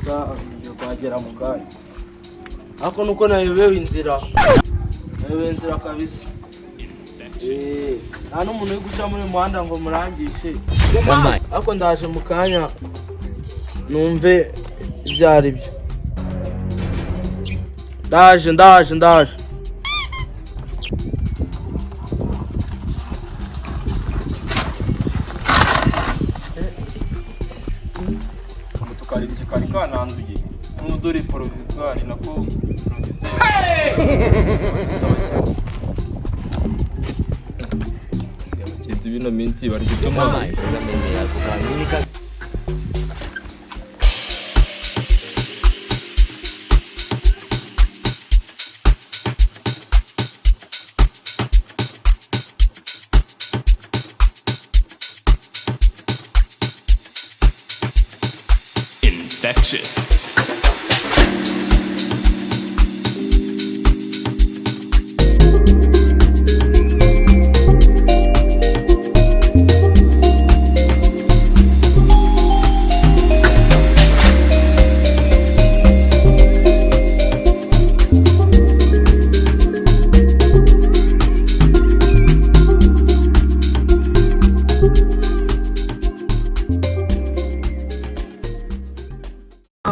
Gusa ngiye kuhagera mu kanya, ariko nuko nayobewe inzira, nayobewe inzira kabisa. Nta n'umuntu uri guca muri uyu muhanda ngo murangishe, ariko ndaje mu kanya numve ibyo ari byo. Ndaje, ndaje, ndaje. Moto kari kari kananduye n'udore provisoire, nako provisoire sawa cyane. Si abagenzi b'ino minsi bari gutuma. Infectious.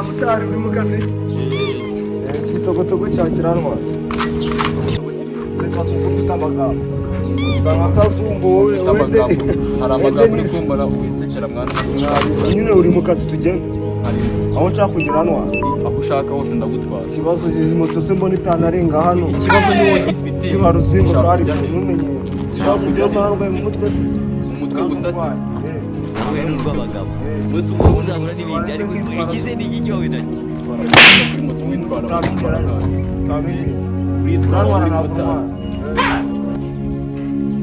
Motari, uri mu kazi? Iki gitogotogo cya kiranwa se Kazungu, ufite amagambo usa nka Kazungu wowe. Ufite amagambo, hari amagambo uri kumbona winsekera mwana. Nyine uri mu kazi, tugenda. Hari aho nshaka kugera hano. Aho ushaka hose ndagutwara. Ikibazo, izi moto se mbona itanarenga hano? Ikibazo ni wowe gifite. Kiba ruzingo. Ushaka Bwari kujya he? ntumenyere ikibazo ugiye ko harwaye mu mutwe se? Mu mutwe gusa se? Rw'abagabo Wese ubwo uzahura n'ibindi, ariko ikize ni iki wenda? Kuri moto witwara. Utamenyera, utamenyera. Witwara. Urantwara? Uri Ntabwo motari. untwara,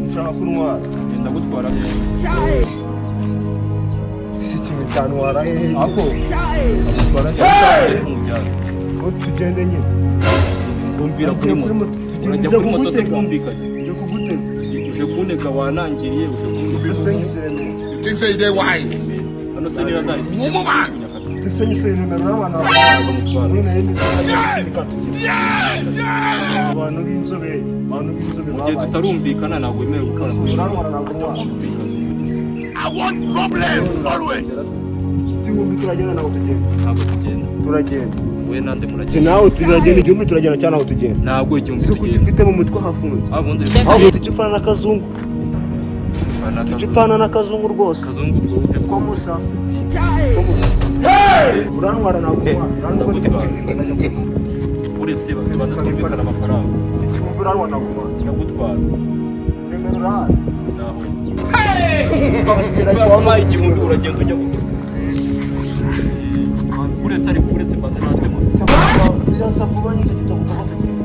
nshaka kuntwara. Genda gutwara. Si ikintu cyantwara hehe? Ako agutwara he mu byaro? Ngo tugende nyine. Kumvira kuri Nagiye moto. kuri moto, tugende. Urajya Njya kuri moto se? kugutega. Twumvikanye. Njya kugutega. Uje kuntega, wanangiriye, uje kuntega. Dusengise Remera. You think say they wise? Hano se niba ndari Dusengise Remera n'abantu Ntabwo. muri nari abantu b'inzobere, abantu b'inzobere. Mu gihe Babaye. tutarumvikana ntabwo wemerewe gukora kuri moto. Urantwara, ntabwo ntwara. I want problems always. 1000 turagenda, ntabwo tugenda? Ntabwo tugenda. Turagenda. Wowe nande Ati muragenda? nawe turagenda, 1000 turagenda cyangwa ntabwo tugenda? Ntabwo 1000 Si uko tugenda. ufite mu mutwe hafunze. Ah, ubundi Ahubwo tujye upfana na Kazungu, tujye upfana na Kazungu rwose. Kazungu ubwo uhe? Ko musa, ko musa. Urantwara, ntabwo ntwara? Urantwara? Ndagutwara. Uretse tubanza twumvikana amafaranga. 1000 urantwara, ntabwo ntwara? Ndagutwara. Remera urahari? Naho nzi. Wampaye 1000, uragenda ujya mu uretse, ariko uretse mbanza nanze moto. Birasa vuba nyine, icyo gitogotogo tugenda.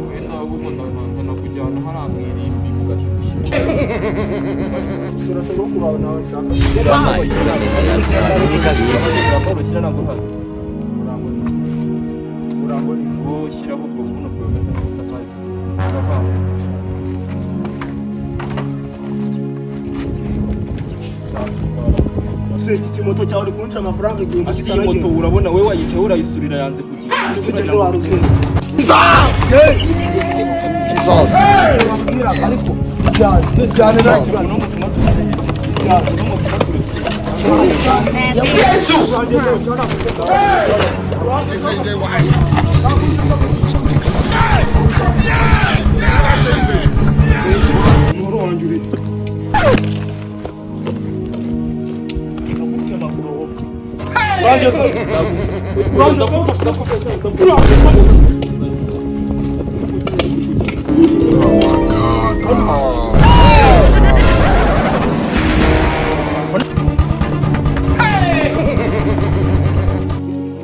Wenda ahubwo ndanakujyana hariya mu irimbi ugashyushya. Turasa no kuraba nawe nshaka. Urashyira, ntabwo uhaze. Urambona. Ubwo shyiraho ubwo buno bwomeze nk'ubutafari. Se iki kimoto cyawe uri kunca amafaranga 1000? Asi iyi moto urabona wowe wayicaye urayisurira yanze kugira. Tugende wa ruzingo. Babwira ariko cyane cyane, nta kibazo. Uno mupfuma turutse he? Uno mupfuma turutse he? You think say they wise? Umuhoro wanjye uri ndagutema kurobo. Come on.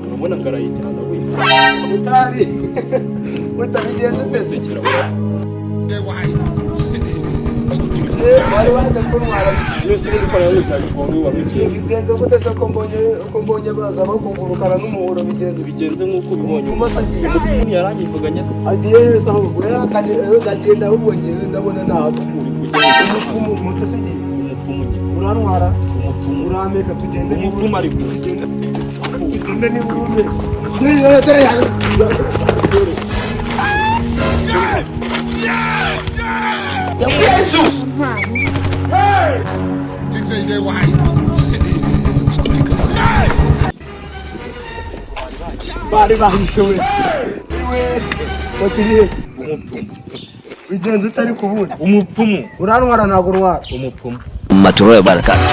Urabona ngaraye cyane we. Mutari utabigenza ute? Sekera. They wise. Wari waje kuntwara. Nose ubundi ukora nk'ujyanye kwa wowe wari ugiye. Bigenze gute se ko mbonye baza bakungurukana n'umuhoro, bigenze? Bigenze nk'uko ubibonye. Umupfumu agiye. Umupfumu yaranyivuganye se. Agiye yese ahubwo ndagenda, ahubwo ngewe ndabona ntahapfuye. Uri kujya Umupfumu, moto se igiye? Umupfumu. Umupfumu nyine. Urantwara. Umupfumu. Urampeka tugende. Umupfumu ariko. Tugende niba urumeka. Dore dore dore. Think say they wise. Bari bahishe we. Iwe. Bakiriye. Umupfumu. Bigenze utari kubundi. Umupfumu. Urantwara ntabwo urwara. Umupfumu. Maturoya barakata.